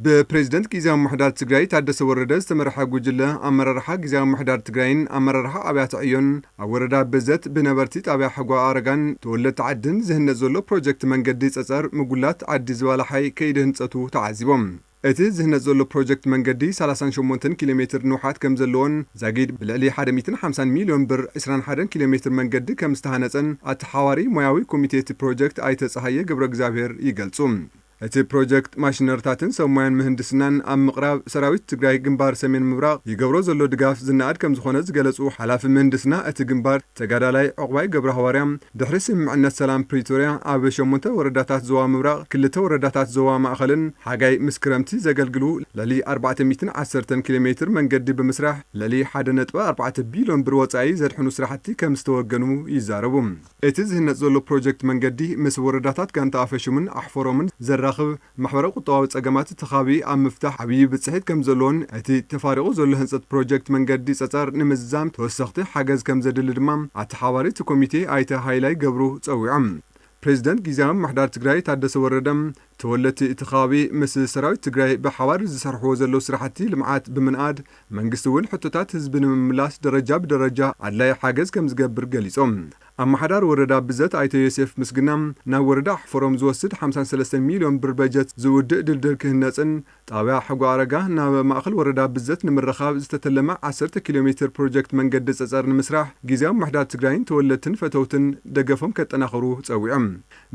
ብፕሬዝደንት ግዝያዊ ምምሕዳር ትግራይ ታደሰ ወረደ ዝተመርሐ ጉጅለ ኣመራርሓ ግዝያዊ ምምሕዳር ትግራይን ኣመራርሓ ኣብያተ ዕዮን ኣብ ወረዳ ብዘት ብነበርቲ ጣብያ ሕጓ ኣረጋን ተወለድቲ ዓድን ዝህነፅ ዘሎ ፕሮጀክት መንገዲ ፀፀር ምጉላት ዓዲ ዝባላሓይ ከይዲ ህንፀቱ ተዓዚቦም። እቲ ዝህነፅ ዘሎ ፕሮጀክት መንገዲ ሰላሳን ሸሞንተን ኪሎ ሜትር ንውሓት ከም ዘለዎን ዛጊድ ብልዕሊ ሓደ ሚእትን ሓምሳን ሚልዮን ብር ዕስራን ሓደን ኪሎ ሜትር መንገዲ ከም ዝተሃነፀን ኣተሓዋሪ ሞያዊ ኮሚቴ እቲ ፕሮጀክት ኣይተ ፀሃየ ገብረ እግዚኣብሔር ይገልፁ። እቲ ፕሮጀክት ማሽነርታትን ሰብ ሞያን ምህንድስናን ኣብ ምቕራብ ሰራዊት ትግራይ ግንባር ሰሜን ምብራቕ ይገብሮ ዘሎ ድጋፍ ዝነኣድ ከም ዝኾነ ዝገለፁ ሓላፊ ምህንድስና እቲ ግንባር ተጋዳላይ ዕቑባይ ገብረ ሃዋርያ፣ ድሕሪ ስምምዕነት ሰላም ፕሪቶርያ ኣብ ሸሞንተ ወረዳታት ዞባ ምብራቕ፣ ክልተ ወረዳታት ዞባ ማእኸልን ሓጋይ ምስ ክረምቲ ዘገልግሉ ልዕሊ ኣርባዕተ ሚእትን ዓሰርተን ኪሎ ሜትር መንገዲ ብምስራሕ ልዕሊ ሓደ ነጥቢ ኣርባዕተ ቢልዮን ብር ወፃኢ ዘድሕኑ ስራሕቲ ከም ዝተወገኑ ይዛረቡ። እቲ ዝህነፅ ዘሎ ፕሮጀክት መንገዲ ምስ ወረዳታት ጋንታ ኣፈሹምን ኣሕፈሮምን ዘራኽብ ማሕበራዊ ቁጠባዊ ጸገማት እቲ ከባቢ ኣብ ምፍታሕ ዓብዪ ብፅሒት ከም ዘለዎን እቲ ተፋሪቑ ዘሎ ህንፀት ፕሮጀክት መንገዲ ጸጸር ንምዝዛም ተወሰኽቲ ሓገዝ ከም ዘድሊ ድማ ኣተሓባሪ እቲ ኮሚቴ ኣይተ ሃይላይ ገብሩ ጸዊዖም። ፕሬዚደንት ግዝያዊ ምምሕዳር ትግራይ ታደሰ ወረደ ተወለድቲ እቲ ከባቢ ምስ ሰራዊት ትግራይ ብሓባር ዝሰርሕዎ ዘለዉ ስራሕቲ ልምዓት ብምንኣድ መንግስቲ እውን ሕቶታት ህዝቢ ንምምላስ ደረጃ ብደረጃ ኣድላይ ሓገዝ ከም ዝገብር ገሊጾም። ኣመሓዳሪ ወረዳ ብዘት ኣይተ ዮሴፍ ምስግና ናብ ወረዳ ኣሕፈሮም ዝወስድ ሓምሳን ሰለስተን ሚልዮን ብር በጀት ዝውድእ ድልድል ክህነፅን ጣብያ ሕጓ ኣረጋ ናብ ማእኸል ወረዳ ብዘት ንምርኻብ ዝተተለመ ዓሰርተ ኪሎ ሜትር ፕሮጀክት መንገዲ ፀፀር ንምስራሕ ግዝያዊ ምምሕዳር ትግራይን ተወለድትን ፈተውትን ደገፎም ከጠናኽሩ ፀዊዖም።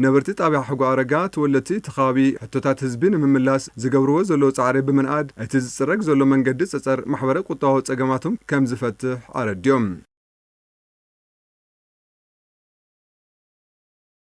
ነበርቲ ጣብያ ሕጓ ኣረጋ ተወለድቲ እቲ ከባቢ ሕቶታት ህዝቢ ንምምላስ ዝገብርዎ ዘለዉ ፃዕሪ ብምንኣድ እቲ ዝፅረግ ዘሎ መንገዲ ፀፀር ማሕበረ ቁጠባዊ ፀገማቶም ከም ዝፈትሕ ኣረድዮም።